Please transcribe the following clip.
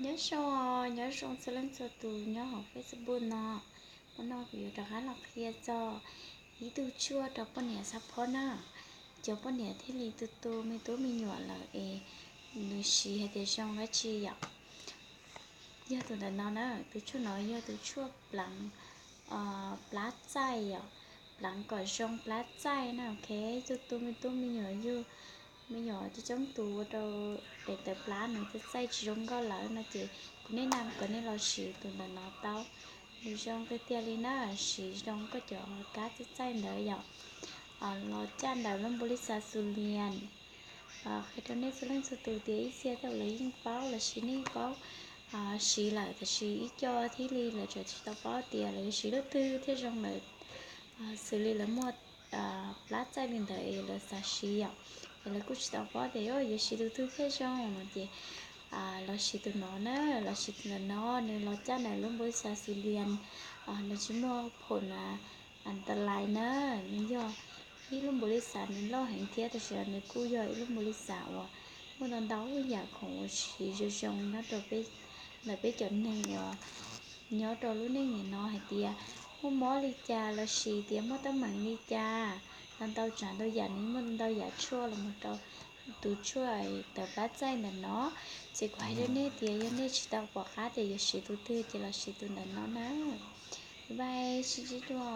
Nyob zoo, nyob zoo txhua leej txhua tus nyob hauv Facebook no. Hnub no kuv yuav rov qab los qhia txog ib tug tshuaj rau poj niam xav phob na. Cov poj niam thiaj li tu tu me tub me nyuam lawm es nws siv hais tias zoo dab tsi yom. Yog tus ntawm no na, tus tshuaj no yog tus tshuaj pleev plab txaij yom, pleev kom zoo plab txaij na, ok. Tu tu me tub me nyuam yug, me nyuam coob coob tus ua rau daim tawv plab nws txaij txaij tsis zoo nkauj lawm no ces kuv nej na kom nej los siv tus ntawm no tau. Nws zoo tiag tiag li na, siv zoo koj cov kab txaij txaij ntawd yom. Los caj ntawm lub npau li xav xus lias. Qhia rau nej txhua leej txhua tus tias ib txhia tej lawv yeej paub los sis nej paub siv lawm tab sis ib co thiaj li lawv tseem tsis tau paub tias lawv yuav siv lub twg thiaj zoo lawm. Xws li lawv muaj plab txaij li ntawd es lawv xav siv yom, es lawv kuj tsis tau paub tias yuav siv tus twg thiaj zoo no ces los siv tus no na, los siv tus ntawm no, nws los caj ntawm lub npau li xav xus lias. Nws tsis muaj phom na, an ta lais na, nws yog ib lub npau li xav nws loj heev thiab tab sis nws kuj yog ib lub npau li xav uas muaj ntau ntau yam khoom uas siv zoo zoo nyob rau ntawm peb cov neeg uas nyob rau lub neej niam no hais tias muaj mob li cas los sis tias muaj teeb meem li cas, ntau ntau tsav ntau yam nws muaj ntau yam tshuaj los mus rau tus tshuaj tawv plab txaij ntawm no. Ces kuv hais rau nej tias yog nej tsis tau pom qab tias yuav siv tus twg ces los siv tus ntawm no na. Bye bye, sib ntsib dua.